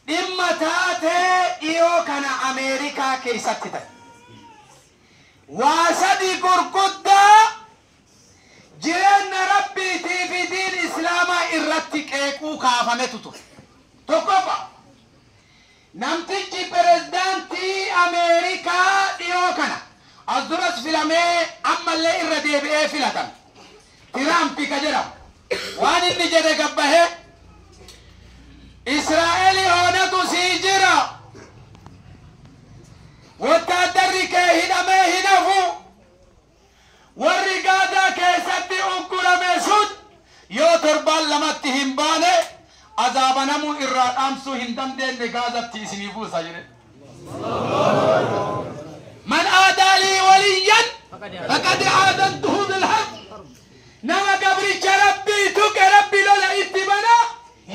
Dhimma taatee dhiyoo kana Ameerikaa keessatti ta'e. Waa sadi gurguddaa jireenya Rabbiitii fi diin Islaamaa irratti qeequu kaafametu ture. Tokkoffaa, namtichi pirezidaantii Ameerikaa dhiyoo kana as duras filamee ammallee irra deebi'ee filatame, Tiraampi ka jedhamu, waan inni jedhe gabbahee: "Israa'eli oonatu sii jira, wotaaddarri kee hidhamee hin hafu, warri Gaazaa keessatti uggurame sun yoo torbaan lamatti hin baane azaaba namuu irraa dhaamsuu hin dandeenye Gaazatti isinii buusa" jedhe. من عادى لي وليا فقد آذنته بالحرب. Nama gabricha Rabbii tuqe Rabbi lola itti bana.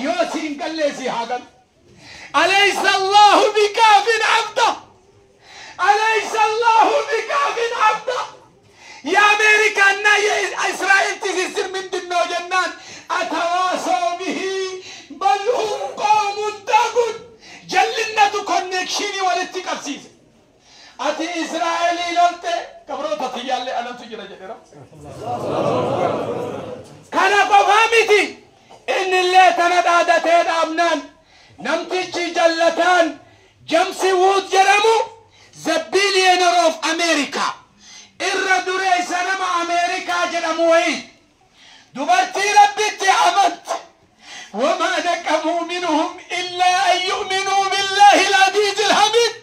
Yoo siin qalleessi haa galu. أليس الله بكاف عبده؟ أليس الله بكاف عبده? يا أمريكا يا إسرائيل ትስስር ምንድን ነው jennaan أتواصوا به بل هم قوم طاغون. Jallinnatu connection walitti qabsiise. Ati Israa'elii lolte, gabroota tiyyaallee anatu jira jedheera. Kana qofaa miti, innillee tana dhaadatee dhaabnaan namtichi jallataan James Wood jedhamu, the billionaire of America, irra dureessa nama Ameerikaa jedhamu wayii, dubartii Rabbitti amante, وما نقموا منهم إلا أن يؤمنوا بالله العزيز الحميد,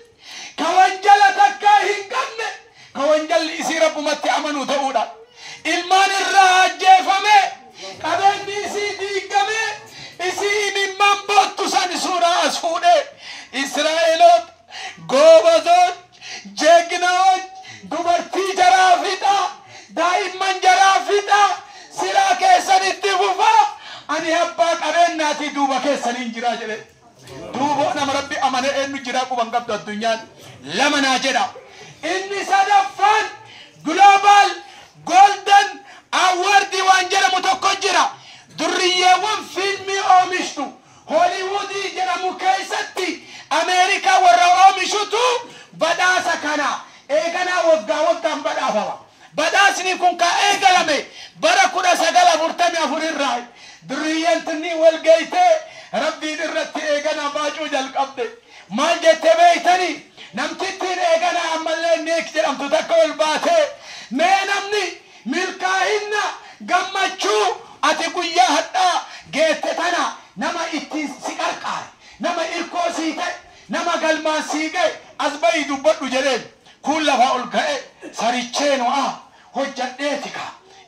ka wanjala takkaa hin qabne, ka wanjalli isii Rabbumatti amanuu ta'uudha, ilmaan irraa ajjeefame, qabeenyi isii diigame, isii imimmaan boottu san suuraa as fuudhe: "Israa'eloota ጎበዞች, ጀግናዎች, dubartii jaraa fixa, daa'imman jaraa fixa, silaa keessan itti fufaa, ani abbaa qabeenyaati, duuba keessaniin jiraa" jedhe. Duuba nama Rabbi amane eenyu jiraa? Quban qabdu addunyaan lama naa jedha. Inni sadaffaan Global Golden Award waan jedhamu tokko jira. Durriyyeewwan fiilmii oomishtu Hollywoodii jedhamu keessatti Ameerikaa warra oomishutu badhaasa kana eeganaa waggaa waggaan badhaafama. Badhaasni kun ka eegalame bara 1944 irraa. Durriyyeen tunni wal geeytee Rabbiin irratti eeganaa baacuu jalqabde. Maal jette beeytanii? Namtittiin eeganaa ammallee Nick jedhamtu takka ol baatee, "Mee namni milkaa'inna gammachuu ati guyyaa hadhaa geette tana nama ittiin si qarqaare, nama irkoo sii ta'e, nama galmaan sii ga'e as bahii dubbadhu" jedheen. Kun lafa ol ka'e: "Saricheenoo hojjadheetika,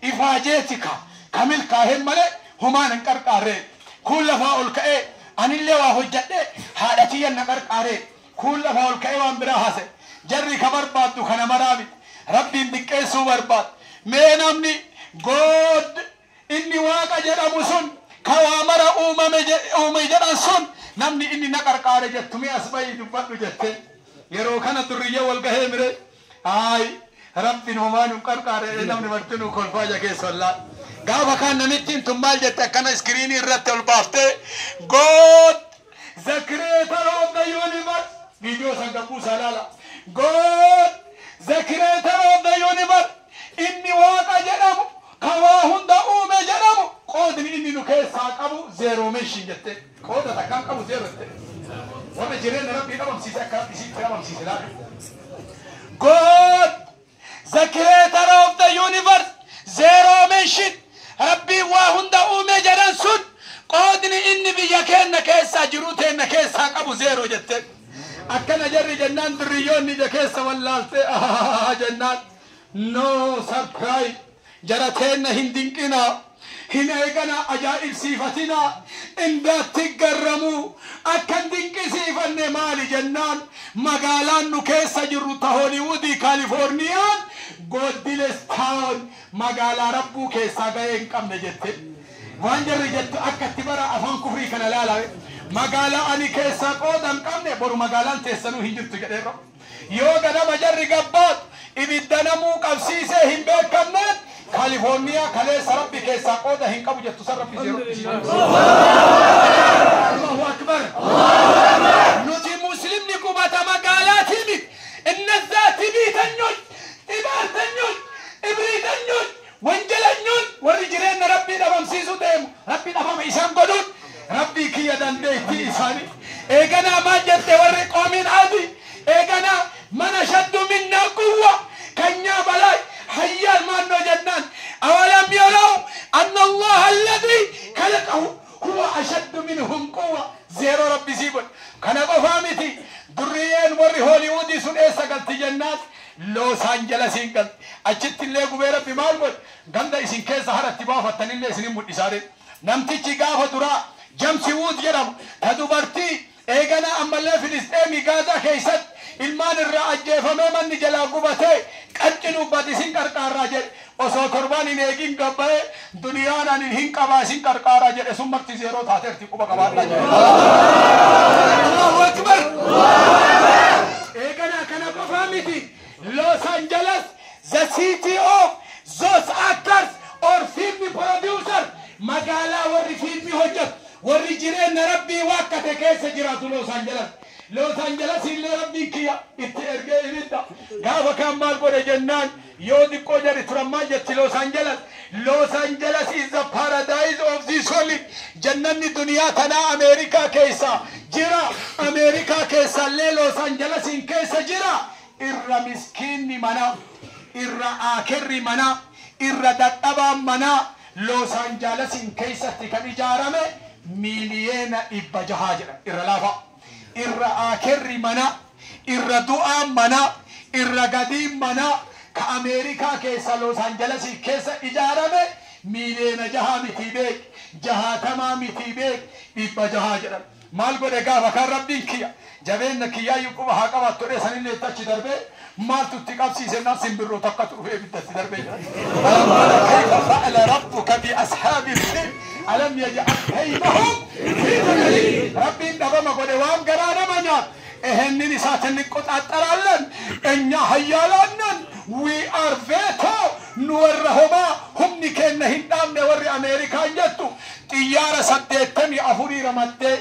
ifaajeetika, ka milkaa'een malee humaan hin qarqaarree." Kun lafaa ol ka'ee: "Anillee waa hojjadhee, haadha tiyyan na qarqaaree." Kun lafaa ol ka'ee waan biraa haase. Jarri ka barbaaddu kana maraa miti, Rabbiin xiqqeessuu barbaad. "Mee namni God, inni Waaqa jedhamu sun, ka waa mara uumame uume jedhan sun, namni inni na qarqaare jettu mee as bahii dubbadhu" jette. Yeroo kana durriyyee wal gahee mire: "Haay, Rabbiin homaa nu qarqaare." Namni martinuu kolfaa ija keessa wallaa. Gaafa kaan namittiin tun maal jette? Akkana screenii irratti ol baaftee: "God, the creator of the universe," viidiyoo san gabbuusaa laala, "God, the creator of the universe, inni Waaqa jedhamu, ka waa hunda uume jedhamu, qoodni inni nu keessaa qabu zero mention" jette. Qooda takkaan qabu, zero jette. Warra jireenya Rabbii dhabamsiise akka isitti dhabamsiise laala. "God, the creator of the universe, zero mention. Rabbiin waa hunda uume jedhan sun, qoodni inni biyya keenya keessaa jiru teenna keessaa qabu zero" jette. Akkana jarri jennaan durriyyoonni ija keessa wallaalte jennaan, "No surprise, jara teenna hin dinqinaa, hin eegana, ajaa'ibsiifatinaa, indaatti garramuu. Akkan dinqisiifanne maali jennaan, magaalaan nu keessa jirru ta Hollywoodii Kaalifoorniyaan godless town, magaalaa Rabbuu keessaa ga'ee hin qabne" jette. Waan jarri jettu akka itti bara afaan kufrii kana laalame: "Magaalaa ani keessaa qooda hin qabne, boru magaalaan teessanuu hin jirtu" jedheerra. Yoo ganama jarri gabbaatu ibidda namuu qabsiisee hin beekamneen, Kaalifoorniyaa kaleessa Rabbi keessaa qooda hin qabu jettu san Rabbi zero. الله أكبر. isaanii. Eeganaa maal jette warri qoomiin adii? Eeganaa mana shaddu minnaa quwwa kanyaa balaa hayyaal maannoo jennaan. Awalam yaraw anna Allaha alladhii khalaqahu huwa ashaddu minhum quwwa. Zeeroo rabbi sii godhe. Kana qofaa miti. Durriyyeen warri Hooliwuudii sun eessa galti jennaan Los Angelesiin galti. Achitti illee gubee rabbi maal godhe? Ganda isin keessa haratti baafattanillee isinin mul'isaa deemu. Namtichi gaafa duraa Jamsi Wuud jedhamu ta dubartii eeganaa ammallee Filisxeemii Gaazaa keessatti ilmaan irraa ajjeefamee manni jalaa gubatee qaccinuu bad isin qarqaarraa jedhe. Osoo torbaan hin eegin gabba'ee duniyaan ani hin qabaa isin qarqaaraa jedhe sun marti zeeroo taateerti quba qabaadhaa jedhe. Allahu Akbar! Eeganaa kana qofaa miti. Los Angeles, the city of those actors or film producer, magaalaa warri fiilmii hojjetu warri jireenya rabbii waakkate keessa jiraatu Los Angeles. Los Angeles illee rabbiin kiyya itti ergee ibidda. Gaafa kaan maal godhe jennaan yoo xiqqoo jedhe turan maal jetti Los Angeles. Los Angeles is the paradise of this world. Jannanni duniyaa tanaa Ameerikaa keessa jira. Ameerikaa keessa illee Los Angelesiin keessa jira. Irra miskiinni mana, irra aakerri mana, irra dadhabaan mana Los Angelesiin keessatti kan ijaarame 600,000,000 jedha. Irra laafa. Irra aakerri mana, irra du'aan mana, irra gadiin mana ka Ameerikaa keessa Los Angelesii keessa ijaarame 6 miliyoona miti beek, 60 miti beek, 600 jedhama. Maal godhe gaafa kan rabbiin kiyya jabeenya kiyyaayyuu quba haa qabaattu jedhee sanillee achi darbee maaltu itti qabsiise naan simbirroo takkatu dhufee ibiddatti darbee jira. Alam tara kayfa fa'ala rabbuka bi ashaabil fil alam yaj'al kaydahum fi tadlil. Rabbiin dhabama godhe waan garaa nama nyaatu. ይሄንን እሳት እንቆጣጠራለን እኛ ሀያላን ነን we are veto nu warra homaa humni keenya hin dhaabne warri Ameerikaan jettu xiyyaara 84 ramaddee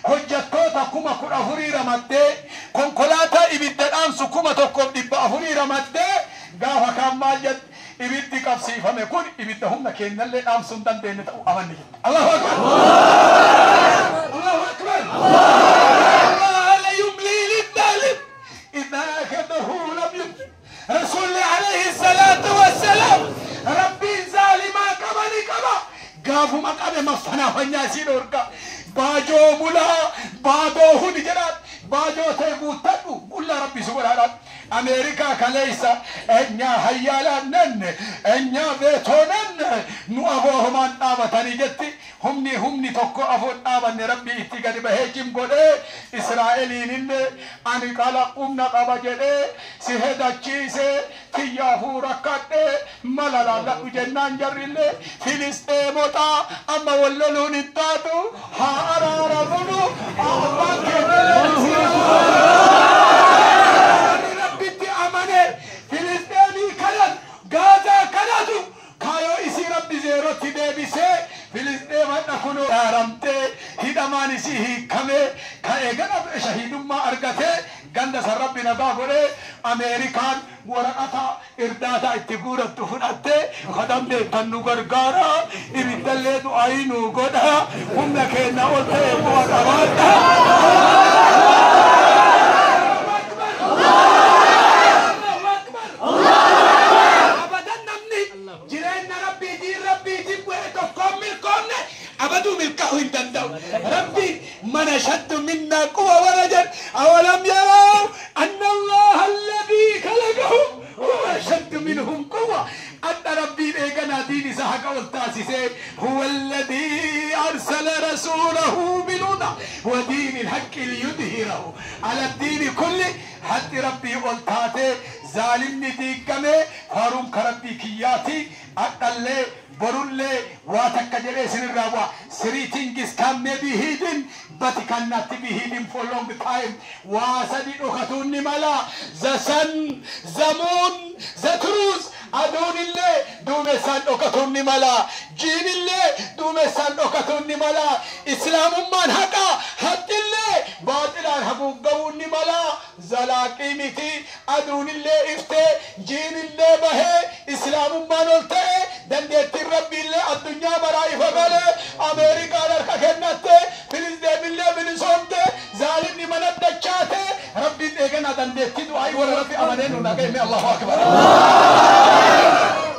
hojjettoota 14,000 ramaddee konkolaataa ibidda dhaamsu 1,400 ramaddee gaafa kaan maal jette ibiddi qabsiifame kun ibidda humna keenyallee dhaamsuu hin dandeenye ta'uu amanne jette. Allahu Akbar! Allahu Akbar! Allah la yumli lidhalim idha akhadahu lam yumli. Rasulli alayhi salatu wassalam rabbiin zaalimaa qabani qaba. Gaafuma qabe maffanaafannaa isiin orga. Baajoo mulaa baadoo huni jedhaan baajoo ta'e guuttadhu qullaa rabbi si godhaadhaan. Ameerikaa kaleessa eenyaa hayyaalaan nan eenyaa veetoonan nu afoo homaan dhaabatanii jetti. Humni humni tokko afoon dhaabanne rabbi itti gadi bahee jim godhee Israa'eliin illee ani qala humna qaba jedhee si hedachiisee kiyyaafuu rakkadhee mala laalladhu jennaan jarrillee Filisxeemotaa amma wal loluun hin taatu haa araaramunu abbaan keenya rabbitti amane Filisxeemii kanan Gaazaa kanatu kaayoo isii rabbi zeerotti deebisee Filisxeem hadha kunoo dhaaramtee hidhamaan isii hiikamee ka'ee gara shahiidummaa argatee ganda san rabbi nagaa godhee Ameerikaan waraqata irdaataa itti guurattu fudhattee kadhamdeettan nu gargaara ibiddallee du'aayii nu godha humna keenya ol ta'e bu'a qabaadha. Abadan namni jireenya rabbii diin rabbiitiin bu'e tokkoon milkoomne abaduu milkaa'uu hin danda'u. Rabbiin mana shaddu minnaa quba warra jedhu awalam yaraw anna Allaha alladhii khalaqahum huwa ashaddu minhum quwwa. Adda rabbiin eeganaa diin isaa haqa ol taasisee huwa alladhii arsala rasuulahu bilhudaa wa diinil haqqi liyudhhirahu ala diini kulli. Hatti rabbii ol taatee zaalimni diigamee faaruun ka rabbii kiyyaati hadhallee borullee waa takka jedhee isinirraa bu'a. Three things can may be hidden but cannot be hidden for long time. Waa sadi dhokatuun ni mala. The sun, the moon, the truth. Aduun illee duumessaan dhokatuun ni mala. Jiin illee duumessaan dhokatuun ni mala. Islaamummaan haqa haqqillee baaxilaan haguuggawuun ni mala. Zalaaqii miti aduun illee iftee jiin illee bahee islaamummaan ol ta'e dandeettiin rabbi illee addunyaa baraa ifa galee Ameerikaan harka kennatte Filisxeem illee bilisoomte. Dandeettii du'aa'ii warra Rabbi amanee nu dhaga'e. Allahu akbar.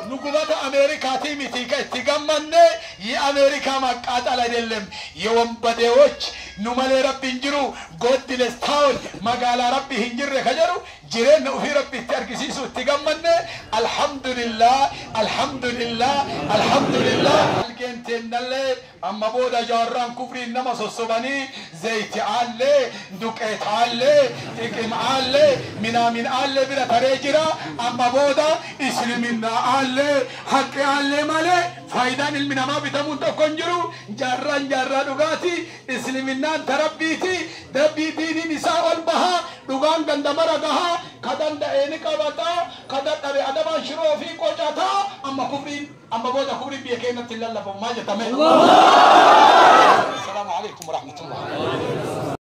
Nu gubata Ameerikaatii miti ka itti gammanne. የአሜሪካ ማቃጠል አይደለም፣ የወንበዴዎች nu malee Rabbi hin jiru, godless town magaalaa Rabbi hin jirre ka jedhu jireenya ofii Rabbi itti argisiisu itti gammanne. Alhamdulillah, alhamdulillah, alhamdulillah. Algeen teennallee amma booda jaarraan kufriin nama sossobanii zayti aallee, duqeet aallee, xiqim aallee, minaamin aallee bira taree jira. Amma booda isliminaa aallee, haqqi aallee malee faayidaan ilmi namaa bitamuun tokko hin jiru. Jaarraan jaarraa dhugaati. Isliminaan tarabbiiti. Rabbii diiniin isaa ol bahaa, dhugaan gandamara gahaa. Ka danda'ee ni qabataa, ka dadhabe adabaan shiroo fi qocataa. Amma kufriin, amma booda kufriin biyya keenyatti hin lallabamu. Maal jettame? Assalaamu alaikum warahmatullah.